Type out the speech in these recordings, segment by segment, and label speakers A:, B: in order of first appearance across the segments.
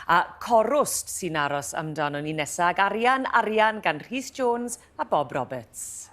A: A Corwst sy'n aros amdano ni nesa, ag Arian, Arian gan Rhys Jones a Bob Roberts.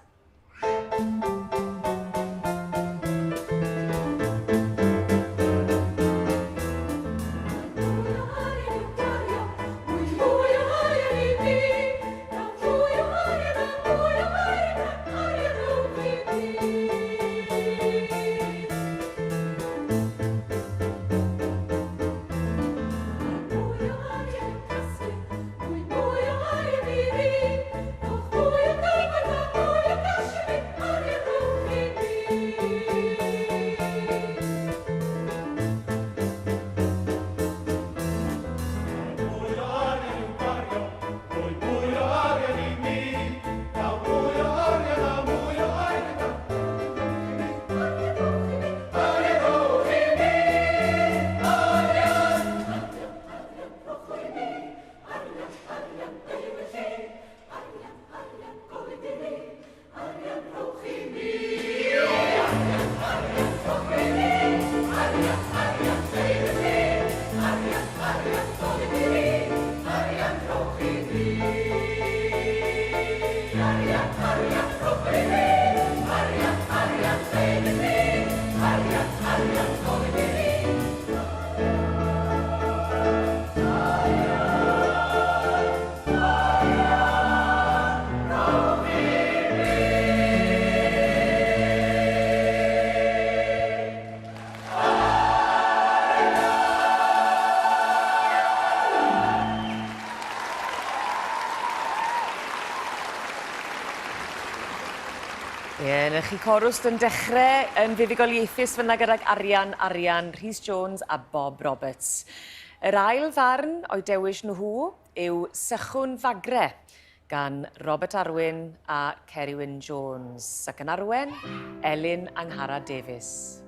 A: Ie, 'na chi corwst yn dechrau yn fuddugoliaethus fyna gydag Arian Arian, Rhys Jones a Bob Roberts. Yr ail ddarn o'u dewis nhw yw Sychwn Fagre gan Robert Arwyn a Ceri Wyn Jones, ac yn arwen, Elin Angharad Davies.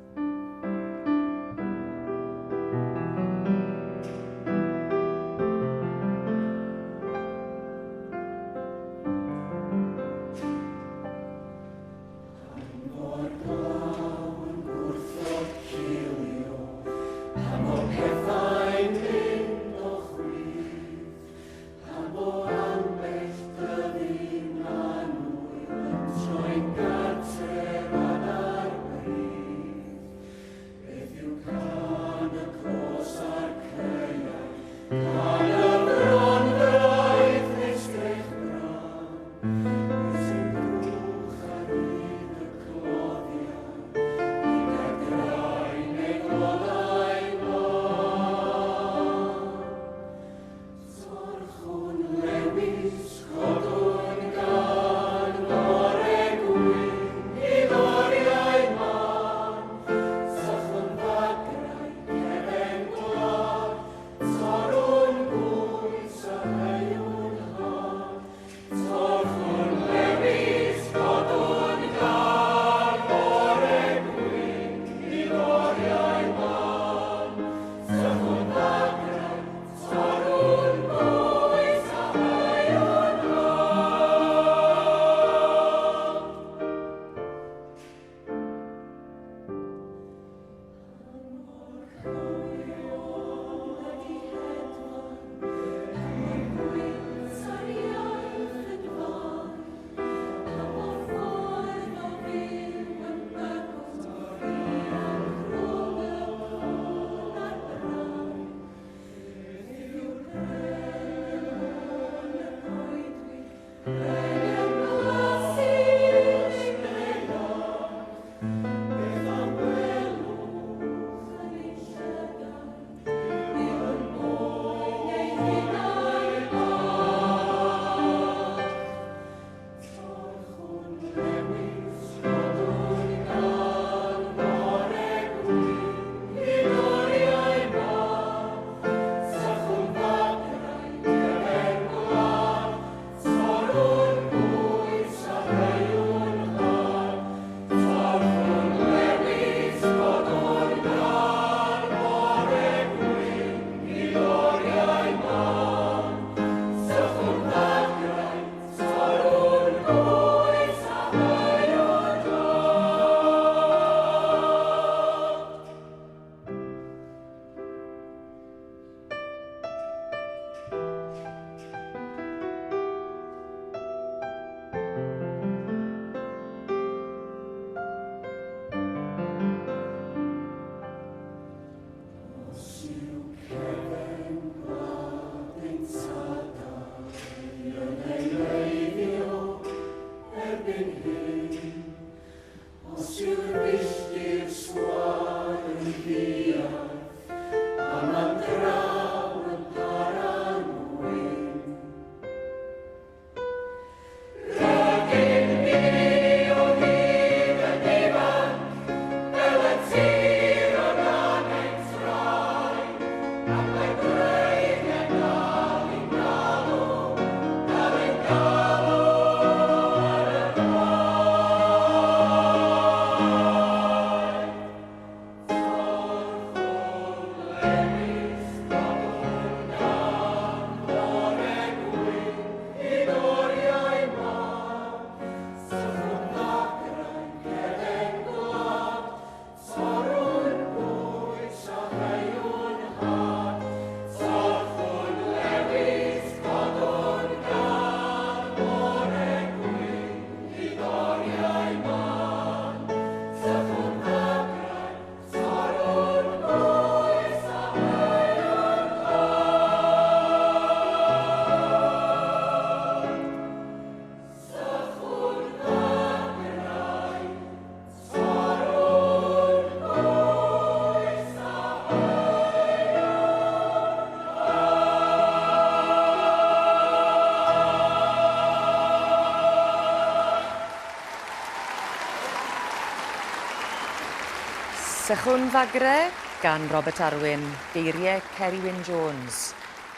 A: Sychwn Fagre gan Robert Arwyn, geiriau Ceri Wyn Jones,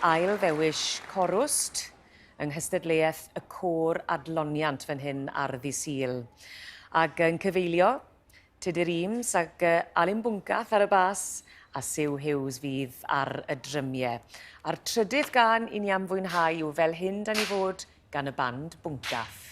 A: ail ddewis Corwst yng nghystadleuaeth y Côr Adloniant fan hyn ar Ddydd Sul. Ac yn cyfeilio, Tudur Eames ac Alun Bwncath ar y bas a Sue Hughes fydd ar y drymiau. A'r trydydd gân i ni am fwynhau yw Fel Hyn Da Ni Fod gan y band Bwncath.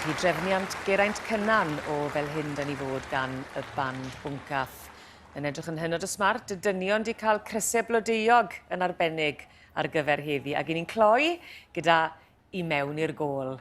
A: Felly drefniant Geraint Cynan o Fel Hyn Da Ni Fod gan y band Bwncath. Yn edrych yn hynod o smart, y dynion di cael crysau blodeuog yn arbennig ar gyfer heddi. Ac i ni'n cloi gyda I Mewn i'r Gôl.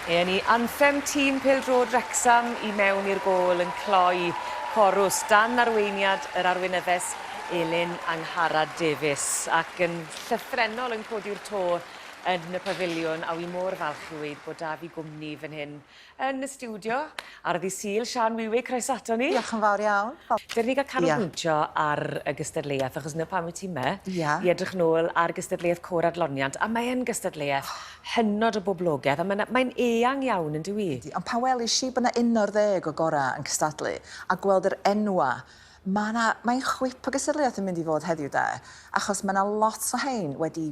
A: Ie, ni anthem tîm pêl-droed Wrecsam i mewn i'r gôl yn cloi corws dan arweiniad yr arweinyddes Elin Angharad Davies ac yn llythrennol yn codi'r to yn y pafiliwn a wi mor falch i weud bod 'da fi gwmni fan hyn yn y stiwdio ar ddydd Sul. Siân Wiwi, croeso ato ni.
B: Diolch yn fawr iawn.
A: Dere ni gael canolbwyntio ar y gystadleuaeth, achos 'na pam wyt ti 'ma.
B: Ia.
A: I edrych nôl ar gystadleuaeth Côr Adloniant, a mae yn gystadleuaeth hynod o boblogaidd, a mae'n mae'n eang iawn, yn dyw 'i?
B: Ydy, ond pan welis i bod 'na 11 o gorau yn cystadlu, a gweld yr enwau, ma' 'na... mae'n chwip o gystadleuaeth yn mynd i fod heddiw de, achos ma' 'na lot o rhein wedi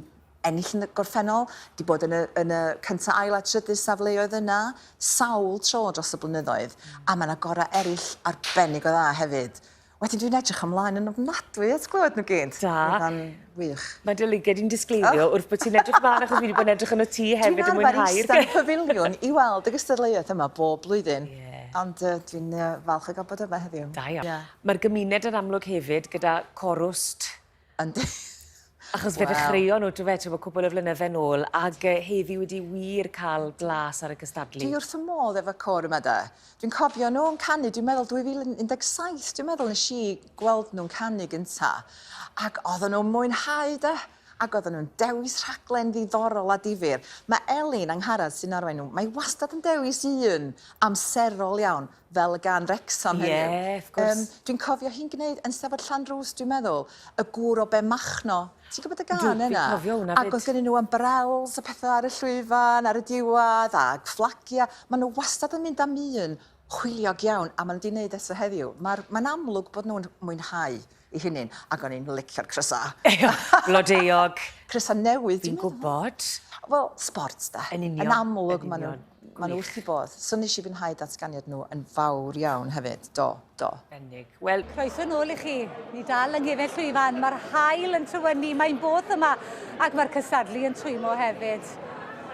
B: ennill yn y gorffennol, 'di bod yn y yn y cynta', ail a trydydd safleoedd yna sawl tro dros y blynyddoedd, a ma' 'na gorau eraill arbennig o dda hefyd. Wedyn dwi'n edrych ymlaen yn ofnadwy at glywed nhw gyd.
A: Da.
B: Fydd o'n wych.
A: Mae dy lyged di'n disgleirio oh. wrth bod ti'n edrych ymlaen achos fi wedi bod yn edrych yn y tŷ hefyd yn mwynhau'r...
B: Dwi'n arfer eistedd pafiliwn i weld y gystadleuaeth yma bob blwyddyn.
A: Yeah.
B: Ond dwi'n falch o gael bod yma heddiw.
A: Da iawn. Yeah. Mae'r gymuned yn amlwg hefyd gyda corwst.
B: Yndi.
A: Achos fe ddechreuon nhw, do fe, ti'n cwpl o flynydde nôl, ac heddi wedi wir cael blas ar y cystadlu.
B: Dwi wrth fy modd efo côr yma, de. Dwi'n cofio nhw'n canu, dwi'n meddwl 2017, dwi'n meddwl nes i gweld nhw'n canu gynta. Ac oedden nhw'n mwynhau, de. Ac oedden nhw'n dewis rhaglen ddiddorol a difyr. Mae Elin Angharad sy'n arwain nhw, mae wastad yn dewis un amserol iawn, fel y gân Wrecsam heddiw.
A: Ie, wrth gwrs.
B: Dwi'n cofio hi'n gwneud yn Steddfod Llanrwst, dwi'n meddwl, y gŵr o Benmachno. Ti'n gwybod y gân yna?
A: Dwi'n cofio hwnna 'fyd.
B: Ac oedd gennyn nhw umbrells a pethau ar y llwyfan ar y diwedd, a fflagiau. Maen nhw wastad yn mynd am un hwyliog iawn, a maen nhw 'di wneud eto heddiw. Mae'r, mae'n amlwg bod nhw'n mwynhau eu hunain, ac o'n i'n licio'r crysau.
A: Blodeuog.
B: Crysau newydd,
A: dwi'n meddwl. Fi'n gwybod.
B: Wel, sbort, de.
A: Yn union.
B: Yn amlwg, maen nhw, maen nhw wrth eu bodd. So nes i fwynhau datganiad nhw yn fawr iawn hefyd. Do, do.
A: Arbennig. Wel...
C: Croeso nôl i chi. Ni dal yng nghefen llwyfan. Mae'r haul yn tywynnu, mae'n both yma, ac mae'r cystadlu yn twymo hefyd.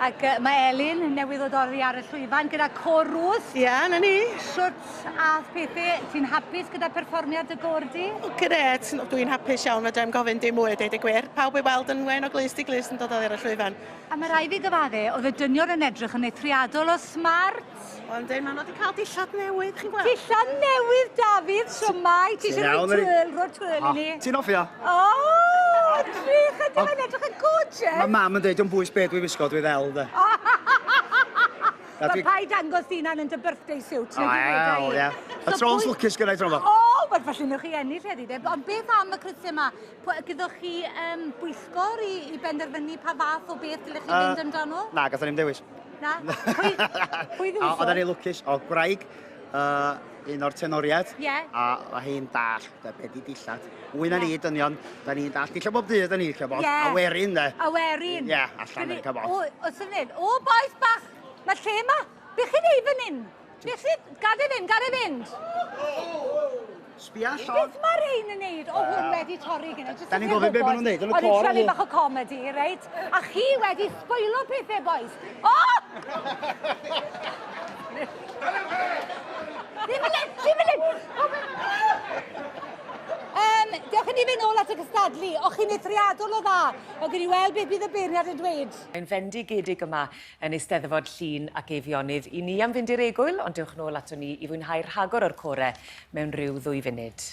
C: Ac mae Elin newydd ddod oddi ar y llwyfan gyda Côr Rwst.
D: Ie, yeah, na ni.
C: Shwt ath pethe? Ti'n hapus gyda perfformiad dy gôr di?
D: O, grêt. Dwi'n hapus iawn, fedra i'm gofyn dim mwy a deud y gwir. Pawb i weld yn wen o glust i glust yn dod oddi ar y llwyfan.
C: A mae rhaid fi gyfadde, oedd y dynion yn edrych yn eithriadol o smart.
D: O, yndyn, maen nhw wedi cael dillad newydd, chi'n gweld?
C: Dillad newydd, Dafydd, shwmae? Ti eisiau rhoi twirl, rhoi twirl i ni?
E: Ti'n hoffi o?
C: O, drych, ydy mae'n edrych yn gorgeous.
E: Mae mam yn dweud, dwi'n bwys be dwi'n wisgo, dwi ddel, de.
C: Mae paid dangos dy hunan yn dy birthday suit.
E: O, ie. Y trôns lwcus gyda i tro
C: O, wel, falle newch chi ennill heddi, de. Ond beth am y crysau yma? Gyda chi bwyllgor i benderfynu pa fath o beth dylech chi fynd amdano?
E: Na, gathon ni'm dewis.
C: Na? Pwy, pwy ddewisodd?
E: Oedden ni lwcus, o gwraig, un o'r tenoriaid.
C: Ie.
E: A o hi'n dall, de, be di dillad. Mwy na ni, dynion, da ni'n dall dillad bob dydd, da ni'n licio bod.
C: Ie.
E: A werin, de.
C: A werin.
E: Ie, allan yn cael bod.
C: O, o syniad. O, bois bach, mae lle yma. Be chi'n neud fan hyn? Be chi... Gad e fynd, gad e fynd.
E: Sbia allan.
C: Beth mae rhein yn neud? O, hwn wedi torri gyda.
E: Da ni'n gofyn be maen nhw'n neud yn y côr.
C: O'n i'n trio bach o comedi, reit? A chi wedi sboilo pethau, boys. O! Ddim yn hyn, ddim yn hyn! Dewch i ni fynd nôl at y cystadlu. O'ch chi'n eithriadol o dda. Ond gwn i weld beth bydd y beirniad yn dweud.
A: Mae'n fendigedig yma yn Eisteddfod Llŷn ac Eifionydd i ni am fynd i'r egwyl, ond dewch nôl aton ni i fwynhau rhagor o'r core mewn rhyw ddwy funud.